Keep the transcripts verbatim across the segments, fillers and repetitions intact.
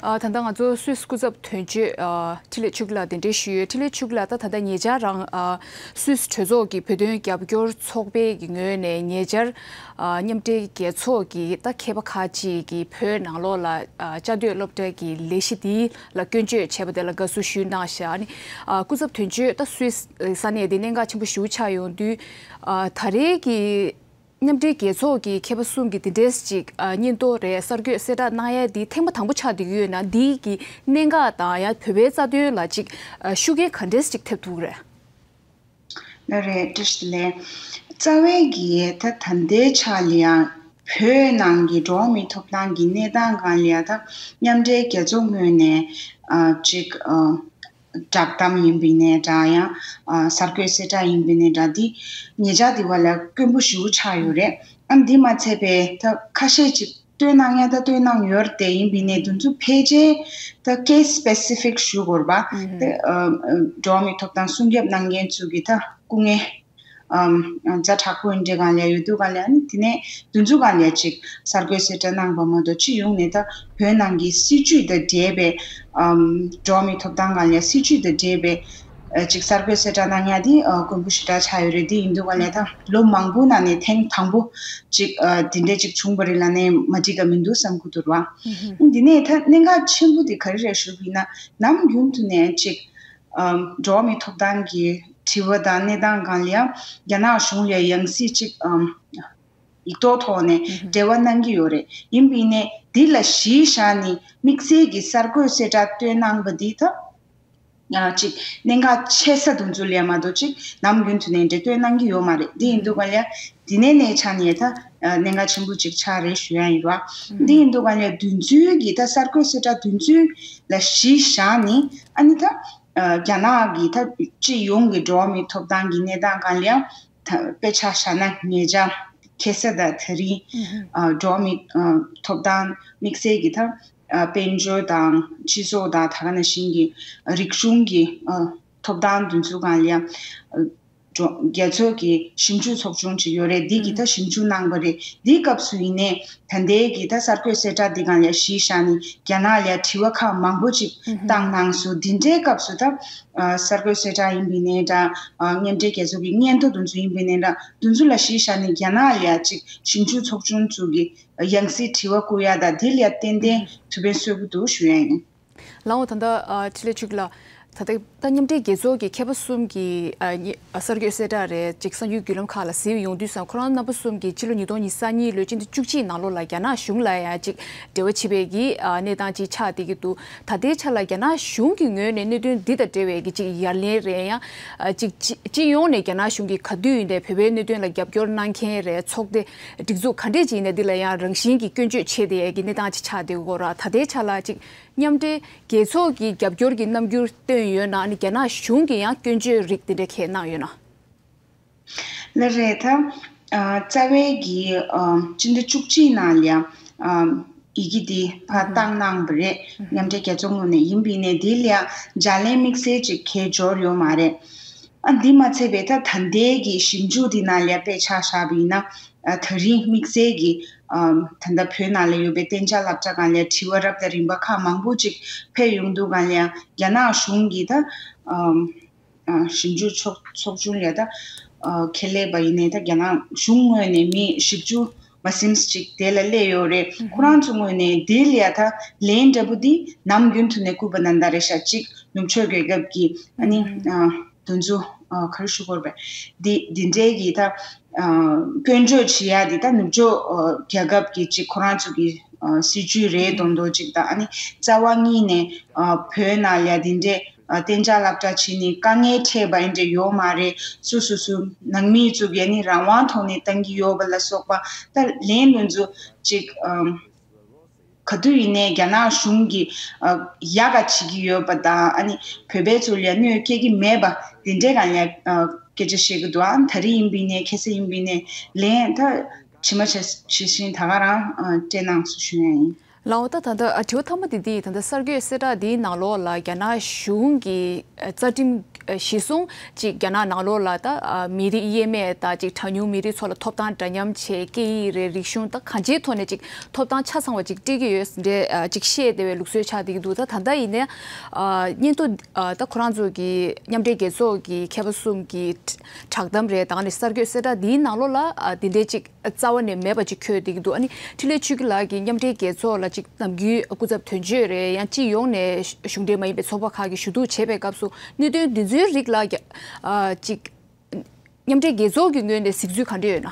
ཨ། ད་ལྟ་ང་ཚོ་སུད་སི་སྐུ་ཚབ་དོན་གཅོད། ཨ། འཕྲིན་ལས་ཆོས་སྐྱིད་ལགས་གདན་འདྲེན་ཞུས་ཡོད། འཕྲིན་ལས་ཆོས་སྐྱིད་ལགས། ད་ད་ལྟ་ཉེ་ཆར་རང་། ཨ། སུད་སི་གྲོས་ཚོགས་ཀྱི་བོད་དོན་རྒྱབ་སྐྱོར་ཚོགས་པའི་གི་ངོས་ནས་ཉེ་ཆར། ཨ། མཉམ་འབྲེལ་རྒྱལ་ཚོགས་ཀྱི་ད་མཁས་པ་ཁག་ཅིག་གིས་བོད་ནང་ལོགས་ལ། ཨ། བཅའ་སྡོད་སློབ་གྲྭ་གི་ལས་གཞི་འདི་ལ་སྐྱོན་བརྗོད་བྱས་པ་དེ་ལ་དགའ་བསུ་ཞུས་གནང་ཤག་ཨ་ནི། ཨ། སྐུ་ཚབ་དོན་གཅོད། ད་སུད་སི་ས་གནས་འདི་གནད་འགག་ཆེན་པོ་ཞེ་པོ་ཆགས་ཡོང་དུས། ཨ། ད་རེས་ཀྱི་མཉམ་འབྲེལ་རྒྱལ་ཚོགས་ཀྱི་མཁས་པ་གསུམ་གྱིས་འདི་འདྲས་ཅིག་ཨ། སྙན་ཐོ་རེད། གསར་འགོད་གསལ་བསྒྲགས་གནང་ཡ་འདི་ཐེངས་མ་དང་པོ་ཆགས་བསྡད་ཀྱི་ཡོད་ན། འདི་གི་གནད་འགག་དང་ཡང་བོད་པའི་རྩ་དོན་ལ་ཅིག་ཨ། ཤུགས་རྐྱེན་ག་འདྲས་ཅིག་ཐེབས་ཐུབ་ཀྱི་རེད། ལགས་རེད། བཀྲ་ཤིས་བདེ་ལེགས། རྩ་བའི་གི་ད་ད་ལྟའི་ཆ་ལ་ཡང་བོད་ནང་གི་འགྲོ་བ་མིའི་ཐོབ་ཐང་གི་གནས་སྟངས་སྒང་ལ་ཡང་ད་མཉམ་འབྲེལ་རྒྱལ་ཚོགས་ངོས་ནས་ཨ། ཅིག་ཨ། བསྒྲགས་གཏམ་ཡིན་པ་ཡིན་ནའི་འདྲ། ཡང་ཨ། གསར་འགོད་གསལ་བསྒྲགས་ཡིན་པ་ཡིན་ནའི་འདྲ། འདི་ཉེ་ཆར་འདི་བ་ལ་དཀོན་པོ་ཞེ་པོ་ཆགས་ཡོད་རེད། ཨ། འདི་མ་ཚད་པའི་ད་ཁ་ཤས་ཅིག་བཏོན་གནང་ཡ་ད་བཏོན་གནང་ཡོད་རེད་དེ། ཡིན་པ་ཡིན་ནའི་འདི་ཚོ་ཕལ་ཆེར་ད་case specific ཞུ་དགོས་པ་དེ། ཨ། འགྲོ་བ་མིའི་ཐོབ་ཐང་སྲུང་སྐྱོབ་གནང་མཁན་ཚོ་གི་ད་སྐུ་ངལ། ཨམ། ཛ་དྲག་པོ་འདྲ་སྒང་ལ་ཡོད་དུས་སྒང་ལ། ཨ་ནི་དེ་ནས་དེ་ཚོ་སྒང་ལ་ཅིག་གསར་འགོད་གསལ་བསྒྲགས་གནང་པ་མ་གཏོགས། སྤྱི་ཡོངས་ནས་ད་བོད་ནང་གི་སྲིད་བྱུས་དང་འབྲེལ་བའི། ཨམ། འགྲོ་བ་མིའི་ཐོབ་ཐང་སྒང་ལ་སྲིད་བྱུས་དང་འབྲེལ་བའི་ཨ། ཅིག་གསར་འགོད་གསལ་བསྒྲགས་གནང་ཡ་དེ་ཨ། དཀོན་པོ་ཞེ་དྲག་ཆགས་ཡོད་རེད། དེ་ཡིན་དུས་སྒང་ལ་ད་ལོ་མང་པོའི་ནང་ནས་ཐེངས་དང་པོ་ཅིག་ཨ། དེ་འདྲས་ཅིག་བྱུང་བ་རེད་ལབ་ནས་མ་འགྲིག་ག་མི་འདུག་བསམ་གྱི་འདུག་ར། འདི་ནས་ད་གནད་འགག་ཆེན་པོ་དེ་ག་རེ་རེད་ཞུ་བ་ཡིན་ན། ནམ་རྒྱུན་དུ་ནས་ཅིག་ཨམ། འགྲོ་བ་མིའི་ཐོབ་ཐང་གི་དྲི་བ་དང་གནས་སྟངས་སྒང་ལ་ཡང་རྒྱ་ནག་གཞུང་ལ་ཡང་སྲིད་ཅིག་ཨམ། ཡིག་ཐོག་ཐོག་ནས་འབྲེལ་བ་གནང་གི་ཡོད་རེད། ཡིན་པ་ཡིན་ནའི་འདི་ལ་གཞི་བཞག་ནས་དམིགས་བསལ་གྱི་གསར་འགོད་གསལ་བསྒྲགས་བཏོན་གནང་པ་འདི་ད་ཨ། ཅིག་གནད་འགག་ཆེ་ས་དེ་ཚོ་ལ་མ་གཏོགས་ཅིག་ནམ་རྒྱུན་དུ་ནས་འབྲེལ་བཏོན་གནང་གི་ཡོད་མ་རེད། འདི་ཡིན་དུས་སྒང་ལ་འདི་ནས་ནས་ཆ་ནས་ད་གནད་འགག་ཆེན་པོ་ཅིག་ཆགས་རེད་ཞུ་ཡ་ཡིན་ར། འདི་ཡིན་དུས་སྒང་ལ་དེ་ཚོའི་གི་ད་གསར་འགོད་གསལ་བསྒྲགས་དེ་ཚོ་ལ་གཞི་བཞག་ནས། ཨ་ནི་ད་ཨ། རྒྱ་ནག་གི་ད་སྤྱི་ཡོངས་ཀྱི་འགྲོ་བ་མིའི་ཐོབ་ཐང་གི་གནས་སྟངས་སྒང་ལ་ཡང་ད་དཔེ་ཆ་བཞག་ན་ཉེ་ཆར་ཁ་སང་དང་དེ་རིང་ཨ། འགྲོ་བ་མིའི་ཨ། ཐོབ་ཐང་དམིགས་བསལ་གྱི་ད་ཨ། དཔལ་འབྱོར་དང་སྤྱི་ཚོགས་དང་། ད་ག་ནང་བཞིན་གྱི་རིག་གཞུང་གི་ཨ། ཐོབ་ཐང་དེ་ཚོ་སྒང་ལ་ཡང་ཨ། འགྲོ། རྒྱལ་ཚོགས་ཀྱི་ཞིབ་འཇུག་ཚོགས་ཆུང་ཅིག་ཡོད་རེད། འདི་གིས་ད་ཞིབ་འཇུག་གནང་བ་རེད། འདིའི་སྐབས་སུ་ཡིན་ནའི་ད་ལྟའི་གི་ད་གསར་འགོད་གསལ་བསྒྲགས་འདི་སྒང་ལ་གཞི་བཞག་ནས་རྒྱ་ནག་ལ་དྲི་བ་ཁག་མང་པོ་ཅིག་བཏང་གནང་སོང་། འདི་འདྲའི་སྐབས་སུ་ད་ཨ། གསར་འགོད་གསལ་བསྒྲགས་ཡིན་པ་ཡིན་ནའི་འདྲ། ཨ། མཉམ་འབྲེལ་རྒྱལ་ཚོགས་ཀྱི་སྙན་ཐོ་དེ་ཚོ་ཡིན་པ་ཡིན་ནའི་འདྲ། དེ་ཚོ་ལ་གཞི་བཞག་ནས་རྒྱ་ནག་ལ་ཅིག་ཞིབ་འཇུག་ཚོགས་ཆུང་ཚོ་གིས་ཡང་སྲིད་དྲི་བ་བསྐུར་ཡ་དང་། འདི་ལ་ཏན་ཏན་ཐུགས་ཕན་གསོས་ཀྱི་འདུག་ཞུ་ཡ་ཡིན། ལགས་འོ། ད་ལྟ་ཨ། འཕྲིན་ལས་ཆོས་སྐྱིད་ལགས། ད་ལྟ་ད་མཉམ་འབྲེལ་རྒྱལ་ཚོགས་ཀྱི་མཁས་པ་གསུམ་གྱིས་ཨ། གསར་འགོད་གསལ་བསྒྲགས་རེད་ཅིག་གསར་འགྱུར་བརྒྱུད་ལམ་ཁག་ལ་གཟིགས་ཡོང་དུས་ཙང་། ཁོ་རང་རྣམ་པ་གསུམ་གྱིས་ཕྱི་ལོ་ཉིས་སྟོང་ཉི་ཤུ་རྩ་གཉིས་ལོའི་སྤྱི་ཟླ་བཅུ་གཅིག་ནང་ལོགས་ལ་རྒྱ་ནག་གཞུང་ལ་ཡང་ཅིག་འབྲེལ་བ་བྱེད་པའི་གི་ཨ། གནས་སྟངས་ཅིག་ཆགས་བསྡད་ཀྱི་འདུག་ད་ལྟའི་ཆ་ལ་རྒྱ་ནག་གཞུང་གི་ངོས་ནས་གནད་དོན་འདི་དང་འབྲེལ་བའི་གི་ཅིག་ཡ་ལན་རེད། ཡང་ཨ། ཅིག་སྤྱི་སྤྱི་ཡོངས་ནས་རྒྱ་ནག་གཞུང་གིས་ག་དུས་ཡིན་ནའི་བོད་པའི་གནད་དོན་ལ་རྒྱབ་སྐྱོར་གནང་མཁན་རེད། ཚོགས་སྡེ་སྒྲིག་འཛུགས་ག་འདྲས་ཅིག་ཡིན་ནའི་འདི་ལ་ཡང་རང་བཞིན་གྱིས་སྐྱོན་བརྗོད་བྱེད་བསྡད་ཀྱི་གནས་སྟངས་ཅིག་ཆགས་བསྡད་ཡོད་རེད། ད་ལྟའི་ཆ་ལ་ཅིག་མཉམ་འབྲེལ་རྒྱལ་ཚོགས་ཀྱིས་རྒྱབ་སྐྱོར་གྱི་རྣམ་འགྱུར་བཏོན་ཡོད་ན། ཨ་ནི་རྒྱ་ནག་གཞུང་གིས་ཡང་སྐྱོན་བརྗོད་རིགས་དེ་འདྲ་གང་གནང་ཡོད་ན། ལགས་རེད། ད་ཨ། རྩ་བའི་གི་ཨ། སྤྱི་ཟླ་བཅུ་གཅིག་ནང་ལ་ཡང་ཨ། ཡི་གེ་འདི་ཕར་བཏང་གནང་བ་རེད། མཉམ་འབྲེལ་རྒྱལ་ཚོགས་ངོས་ནས། ཡིན་པ་ཡིན་ནའི་འདི་ལ་ཡང་ལྗགས་ལན་དམིགས་བསལ་ཅིག་གང་ཡང་འབྱོར་ཡོད་མ་རེད། ཨ། འདི་མ་ཚད་པའི་ད་ད་ལྟའི་གི་ཞིབ་འཇུག་འདི་ནང་ལ་ཡང་དཔེ་ཆ་བཞག་པ་ཡིན་ན། ཨ། ད་རིང་དམིགས་བསལ་གྱི་ཨ། ད་ལྟ་བོད་ནང་ལ་ཡོད་པའི་གཏན་འཇགས་སློབ་གྲྭ་སྒང་ལ་དྲི་བ་རབ་དང་རིམ་པ་ཁག་མང་པོ་ཅིག་ཕེབས་ཡོང་དུས་སྒང་ལ་ཡང་རྒྱ་ནག་གཞུང་གིས་ད་ཨ། ཨ། ཞིབ་འཇུག་ཚོགས་ཚོགས་ཆུང་ལ་ད་ཨ། ཁས་ལེན་པ་ཡིན་ནའི་ད་རྒྱ་ནག་གཞུང་ངོས་ནས་མི་བཞི་བཅུ་མ་ཟིན་ཅིག་དེ་ལ་སླེབས་ཡོད་རེད། ཁོ་རང་ཚོ་ངོས་ནས་དེ་ལ་ཡ་ད་ལན་འདྲ་པོ་འདི་ནམ་རྒྱུན་དུ་ནས་བསྐུར་བ་ནང་ལྟར་རེད་ཤག་ཅིག་ནུབ་ཕྱོགས་རྒྱལ་ཁབ་ཀྱི་ཨ་ནི་ཨ། དེ་ཚོ་ཨ། ག་རེ་ཞུ་དགོས་རེད་པས། འདི་འདི་འདྲའི་གི་ད་ཨ། སྐྱོན་བརྗོད་བྱེད་ཡ་འདི་ད་ནུབ་ཕྱོགས་ཨ། རྒྱལ་ཁབ་ཀྱི་ཅིག་ཁོ་རང་ཚོ་གི་ཨ། སྲིད་ཇུས་རེད་མདོག་མདོག་ཅིག་དང་། ཨ་ནི་རྩ་བ་ཉིད་ནས་ཨ། བོད་ནང་ལ་འདི་འདྲའི་ཨ། གཏན་འཇགས་སློབ་གྲྭ་བྱས་ནས་དཀའ་ངལ་འཕྲད་པ་འདི་འདྲ་ཡོད་མ་རེད། སོ་སོ་སོ་ནང་མི་ཚོ་གི་ཨ་ནི་རང་དབང་ཐོག་ནས་བཏང་གི་ཡོད་པ་ལ་སོགས་པ། ད་ལན་དེ་ཚོ་ཅིག་ཨ། ག་དུས་ཡིན་ནའི་རྒྱ་ནག་གཞུང་གིས་ཨ། ཡག་ག་བྱེད་ཀྱི་ཡོད་པ་དང་། ཨ་ནི་བོད་པའི་ཚོ་ལ་གནོད་སྐྱེལ་གྱི་མེད་པ་འདི་འདྲའི་སྒང་ལ་ཨ། སྐད་ཆ་བཤད་ཀྱི་འདུག་ཨ། ད་རེས་ཡིན་པ་ཡིན་ནའི་ཁ་སང་ཡིན་པ་ཡིན་ནའི་ལན་ད་ཇི་མ་ཇི་བཞིན་ད་ག་རང་ཨ། སྤྲད་གནང་སོང་ཞུ་ཡ་ཡིན། ལགས་འོ། ད་ད་ལྟ་ཨ་དྲི་བ་མཐའ་མ་དེ་འདི་ཡིན། ད་ལྟ་གསར་འགོད་གསལ་བསྒྲགས་འདིའི་ནང་ལོགས་ལ་རྒྱ་ནག་གཞུང་གི་ཨ་རྩ་ཁྲིམས་ཨ་གཞི་བཟུང་ཅིག་རྒྱ་ནག་ནང་ལོགས་ལ་ད་ཨ་མི་རིགས་དབྱེ་མེད་དང་ཅིག་གྲངས་ཉུང་མི་རིགས་ཚོ་ལ་ཐོབ་ཐང་འདྲ་མཉམ་བྱས། སྐད་ཡིག་རེད། རིག་གཞུང་ད་གང་ཅིའི་ཐོག་ནས་ཅིག་ཐོབ་ཐང་ཆ་ཚང་བ་ཅིག་སྤྲད་ཀྱི་ཡོད་འདྲ་ཨ་ཅིག་བཤད་བསྡད་པའི་ལུགས་སྲོལ་ཆགས་བསྡད་ཀྱི་འདུག་ད་ད་ལྟ་ཡིན་ནའི་ཨ་སྙན་ཐོ་ཨ་ད་ཁོ་རང་ཚོ་གི་མཉམ་འབྲེལ་རྒྱལ་ཚོགས་ཀྱི་མཁས་པ་གསུམ་གྱི་བསྒྲགས་གཏམ་རེད། ད་ག་ནས་གསར་འགོད་གསལ་བསྒྲགས་འདིའི་ནང་ལོགས་ལ་ཨ་འདི་འདྲའི་ཅིག་རྩ་བ་ནས་མེད་པ་ཅིག་འཁོད་བསྡད་ཀྱི་འདུག་ཨ་ནི་འཕྲིན་ལས་ཆོས་སྐྱིད་ལགས་ཀྱིས་མཉམ་འབྲེལ་རྒྱལ་ཚོགས་ལ་ཅིག་ནམ་རྒྱུན་སྐུ་ཚབ་དོན་གཅོད་རེད། ཡང་སྤྱི་ཡོངས་ནས་གཞུང་འབྲེལ་མ་ཡིན་པའི་ཚོགས་པ་ཁག་གིས་ཞུ་གཏུག་བྱས་པའི་སྐབས་སུ་གནད་དོན་འདི་ཚོའི་རིགས་ལ་རྒྱ་ཨ་ཅིག་མཉམ་འབྲེལ་རྒྱལ་ཚོགས་ཀྱི་ངོས་ནས་གཟིགས་ཚུལ་ག་འདྲ་ཡོད་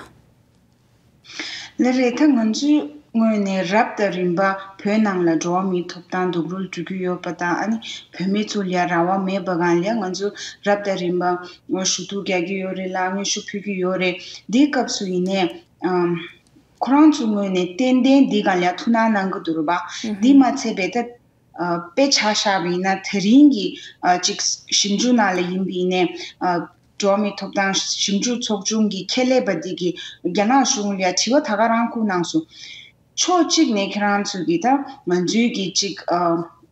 ན། ལགས་རེད། ད་ང་ཚོའི་ངོས་ནས་རབ་དང་རིམ་པ་བོད་ནང་ལ་འགྲོ་བ་མིའི་ཐོབ་ཐང་སྡུག་རུལ་འགྲོ་གི་ཡོད་པ་དང་། ཨ་ནི་བོད་མི་ཚོ་ལ་ཡ་རང་དབང་མེད་པ་སྒང་ལ་ཡ་ང་ཚོ་རབ་དང་རིམ་པ་ཞུ་གཏུག་རྒྱག་གི་ཡོད་རེད་ལ། སྙན་ཞུ་ཕུལ་གྱི་ཡོད་རེད། འདིའི་སྐབས་སུ་ཡིན་ནའི་ཨམ་ཁོ་རང་ཚོའི་ངོས་ནས་ཏན་ཏན་འདི་སྒང་ལ་ཡ་ཐུགས་སྣང་གནང་གི་འདུག་རེད་པ། ཨུ་ཧུམ། འདི་མ་ཚད་པའི་ད་ཨ་དཔེ་ཆ་བཞག་པ་ཡིན་ན། དེ་རིང་གི་ཨ་ཅིག་ཞིབ་འཇུག་ནང་ལ་ཡིན་པ་ཡིན་ནའི་ཨ་འགྲོ་བ་མིའི་ཐོབ་ཐང་ཞིབ་འཇུག་ཚོགས་ཆུང་གི་ཁྱད་ལས་པ་འདི་གིས་རྒྱ་ནག་གཞུང་ལ་ཡ་དྲི་བ་ད་ག་རང་བསྐུར་གནང་སོང་། ཕྱོགས་གཅིག་ནས་ཁྱེད་རང་ཚོ་གིས་ད་ང་ཚོའི་གི་ཅིག་ཨ་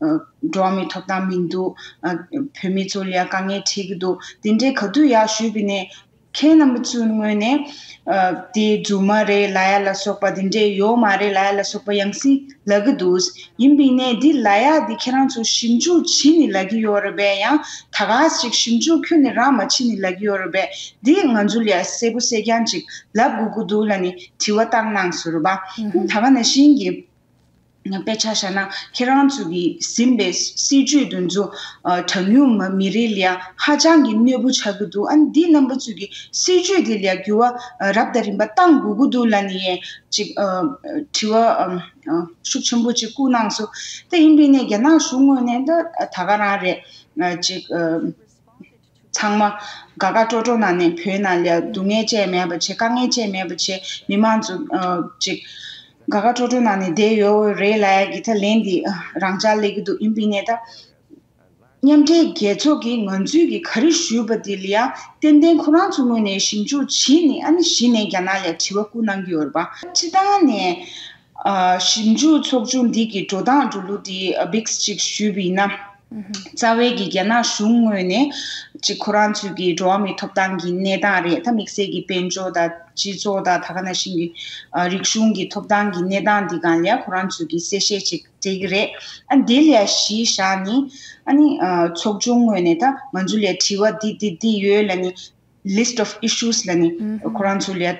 ཨ་འགྲོ་བ་མིའི་ཐོབ་ཐང་མི་འདུག་ཨ་བོད་མི་ཚོ་ལ་ཡ་དཀའ་ངལ་འཕྲད་ཀྱི་འདུག་དེ་འདྲའི་ག་དུས་ཡ་ཞུས་པ་ཡིན་ནའི། ཁྱེད་རྣམ་པ་ཚོའི་ངོས་ནས་ཨ་དེ་རྫུན་མ་རེད་ལབ་ཡ་ལ་སོགས་པ། དེ་འདྲས་ཡོད་མ་རེད་ལབ་ཡ་ལ་སོགས་པ་ཡང་སེ་ལབ་ཀྱི་འདུག་ཡིན་པ་ཡིན་ནའི་འདི་ལབ་ཡ་འདི་ཁྱེད་རང་ཚོ་ཞིབ་འཇུག་བྱས་ནས་ལབ་ཀྱི་ཡོད་རེད་པས། ཡང་ད་ག་ཞིག་ཞིབ་འཇུག་ཁྱོན་ནས་རང་མ་བྱས་ནས་ལབ་ཀྱི་ཡོད་རེད་པས། འདི་ང་ཚོ་ལ་ཡ་གསལ་པོ་གསལ་རྐྱང་ཅིག་ལབ་དགོས་ཀྱི་འདུག་ལབ་ནས་དྲི་བ་བཏང་གནང་སོང་རེད་པ། ཨུ་ཧུམ། ད་ག་ནང་བཞིན་གྱི་དཔེ་ཆ་བཞག་ན། ཁྱེད་རང་ཚོ་གིས་ཟིན་པའི་སྲིད་བྱུས་དེ་ཚོ་ཨ་གྲངས་ཉུང་མ་མི་རིགས་ལ་ཡ་ཧ་ཅང་གི་གནོད་པོ་ཆགས་ཀྱི་འདུག་ཨ་ནི་འདི་རྣམ་པ་ཚོ་གིས་སྲིད་བྱུས་དེ་ལ་ཡ་འགྱུར་བ་ཨ་རབ་དང་རིམ་པ་བཏང་དགོས་ཀྱི་འདུག་ལབ་ནས་ཡ་ཅིག་ཨ་དྲི་བ་ཨ་ཨ་ཤུགས་ཆེན་པོ་ཅིག་བསྐུར་གནང་སོང་། དེ་ཡིན་པ་ཡིན་ནའི་རྒྱ་ནག་གཞུང་ངོས་ནས་ད་ད་ག་རང་རེད། ཨ་ཅིག་ཨ་ཚང་མ་དགའ་དགའ་སྤྲོ་སྤྲོ་ནང་ནས་བོད་ནང་ལ་སྡུག་བསྔལ་བཅས་མེད་པ་བྱས། དཀའ་ངལ་བཅས་མེད་པ་བྱས། མི་མང་ཚོ་ཨ་ཅིག་དགའ་དགའ་སྤྲོ་སྤྲོ་ནང་ནས་བསྡད་ཡོད་རེད་ལབ་ཡ་གི་ད་ལན་འདི་ཨ་རང་འཇགས་སླེབས་ཀྱི་འདུག་ཡིན་པ་ཡིན་ནའི་ད་མཉམ་འབྲེལ་རྒྱལ་ཚོགས་ཀྱིས་ང་ཚོས་ཀྱི་ག་རེ་ཞུས་པ་དེ་ལ་ཡ་ཏན་ཏན་ཁོ་རང་ཚོ་ངོས་ནས་ཞིབ་འཇུག་བྱས་ནས། ཨ་ནི་གཞི་ནས་རྒྱ་ནག་ལ་དྲི་བ་བསྐུར་གནང་གི་ཡོད་རེད་པ། སྤྱིར་བཏང་ནས་ཨ་ཞིབ་འཇུག་ཚོགས་ཆུང་འདི་གི་འགྲོ་སྟངས་འགྲོ་ལུགས་འདི་ཨ་བིགས་ཅིག་ཞུས་པ་ཡིན་ན། རྩ་བའི་གི་རྒྱ་ནག་གཞུང་ངོས་ནས་ཅིག་ཁོ་རང་ཚོའི་གི་འགྲོ་བ་མིའི་ཐོབ་ཐང་གི་གནས་སྟངས་རེད། ད་དམིགས་བསལ་གྱི་དཔལ་འབྱོར་དང་སྤྱི་ཚོགས་དང་། ད་ག་ནང་བཞིན་གྱི་ཨ་རིག་གཞུང་གི་ཐོབ་ཐང་གི་གནས་སྟངས་འདི་སྒང་ལ་ཁོ་རང་ཚོའི་གི་གསལ་བཤད་ཅིག་སྤྲད་ཀྱི་རེད། ཨ་འདི་ལ་གཞི་བཞག་ནས་ཨ་ནི་ཨ་ཚོགས་ཆུང་ངོས་ནས་ད་ང་ཚོ་ལ་དྲི་བ་འདི་འདི་འདི་ཡོད་ལབ་ནས། List of issues ལབ་ནས་ཨུ་ཧུམ། ཁོ་རང་ཚོ་ལ་ཨ་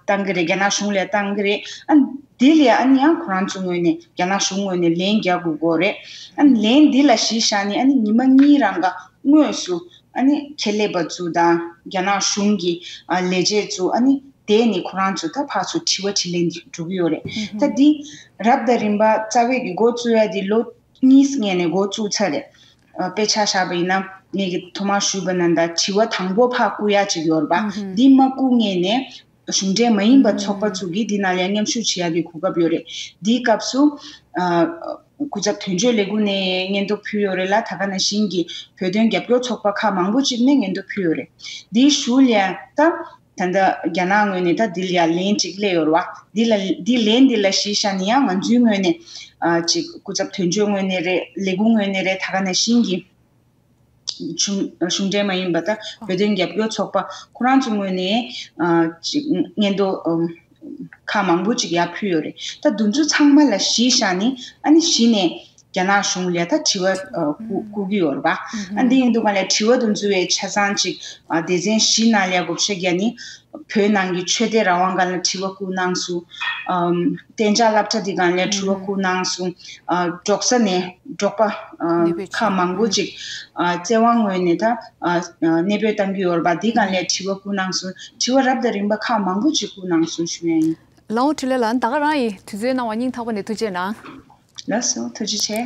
བཏང་གི་རེད། རྒྱ་ནག་གཞུང་ལ་བཏང་གི་རེད། ཨ་དེ་ལ་ཨ་ནི་ཡང་ཁོ་རང་ཚོ་ངོས་ནས་རྒྱ་ནག་གཞུང་ངོས་ནས་ལན་རྒྱག་དགོས་ཀྱི་རེད། ཨ་ནི་ལན་འདི་ལ་གཞི་བཞག་ནས་ཨ་ནི་ཉི་མ་གཉིས་རང་ག་དངོས་སུ་ཨ་ནི་ཁྱད་ལས་པ་ཚོ་དང་རྒྱ་ནག་གཞུང་གི་ཨ་ལས་བྱེད་ཚོ་ཨ་ནི་བསྡད་ནས་ཁོ་རང་ཚོ་ད་ཕར་ཚུར་དྲི་བ་དྲིས་ལན་འགྲོ་གི་ཡོད་རེད། ཨུ་ཧུམ། ད་འདི་རབ་དང་རིམ་པ་རྩ་བའི་གི་འགོ་བཙུགས་ཡ་འདི་ལོ་གཉིས་སྔོན་ནས་འགོ་བཙུགས་ཚར་རེད། ཨ་དཔེ་ཆ་བཞག་པ་ཡིན་ན་ངེད་ཀྱིས་ཐོག་མར་ཞུས་པ་ནང་ལྟར་དྲི་བ་དང་པོ་ཕར་བསྐུར་ཡ་ཅིག་ཡོད་རེད་པ། ཨུ་ཧུམ། འདི་མ་བསྐུར་སྔོན་ནས་གཞུང་འབྲེལ་མ་ཡིན་པ་ཚོགས་པ་ཚོ་གིས་འདི་ནང་ལ་མཉམ་ཞུགས་བྱེད་ཡ་གི་གོ་སྐབས་ཡོད་རེད། འདིའི་སྐབས་སུ་ཨ་སྐུ་ཚབ་དོན་གཅོད་ལས་ཁུངས་ནས་སྙན་ཐོ་ཕུལ་ཡོད་རེད་ལ། ད་ག་ནང་བཞིན་གྱི་བོད་དོན་རྒྱབ་སྐྱོར་ཚོགས་པ་ཁག་མང་པོ་ཅིག་ནས་སྙན་ཐོ་ཕུལ་ཡོད་རེད། འདིའི་གཞུག་ལ་ཡང་ད། ད་ལྟ་རྒྱ་ནག་ངོས་ནས་ད་འདི་ལ་ཡང་ལན་ཅིག་སླེབས་ཡོད་རེད་བ། འདི་ལ་འདི་ལན་འདི་ལ་གཞི་བཞག་ནས་ཡང་ང་ཚོའི་ངོས་ནས་ཨ་ཅིག་སྐུ་ཚབ་དོན་གཅོད་ངོས་ནས་རེད། ལས་ཁུངས་ངོས་ནས་རེད། ད་ག་ནང་བཞིན་གྱི་གཞུང་གཞུང་འབྲེལ་མ་ཡིན་པ་ད་བོད་དོན་རྒྱབ་སྐྱོར་ཚོགས་པ་ཁོ་རང་ཚོའི་ངོས་ནས་ཨ་ཅིག་སྙན་ཐོ་ཨམ་ཁག་མང་པོ་ཅིག་ཡར་ཕུལ་ཡོད་རེད། ད་འདི་ཚོ་ཚང་མ་ལ་གཞི་བཞག་ནས་ཨ་ནི་གཞི་ནས། རྒྱ་ནག་གཞུང་ལ་ད་དྲི་བ་ཨ་བསྐུ་བསྐུར་གྱི་ཡོད་རེད་པ། ཨ་འདི་ཡིན་དུས་ག་ལ་དྲི་བ་དེ་ཚོའི་ཆ་ཚང་ཅིག་ཨ་སྡེ་ཚན་བཞི་ནང་ལ་བགོ་བཤའ་བརྒྱབ་ནས། བོད་ནང་གི་ཆོས་དད་རང་དབང་སྒང་ལ་དྲི་བ་བསྐུར་གནང་སོང་། ཨམ་གཏན་འཇགས་སློབ་གྲྭ་འདི་སྒང་ལ་དྲི་བ་བསྐུར་གནང་སོང་། ཨ་འབྲོག་ས་ནས་འབྲོག་པ་ཨ་གནས་སྤོས་ཁག་བྱས་མང་པོ་ཅིག་ཨ་བཙན་དབང་ངོས་ནས་ད་ཨ་གནས་སྤོས་བཏང་གི་ཡོད་རེད་པ། འདི་སྒང་ལ་དྲི་བ་བསྐུར་གནང་སོང་། དྲི་བ་རབ་དང་རིམ་པ་ཁག་མང་པོ་ཅིག་བསྐུར་གནང་སོང་ཞུ་ཡ་ཡིན། ལགས་འོ། འཕྲིན་ལས་ལགས། ད་ག་རང་ཡིན། དུས་ཚོད་གནང་བ་སྙིང་ཐག་པ་ནས་ཐུགས་རྗེ་གནང་། ལགས་སོ། ཐུགས་རྗེ་ཆེ།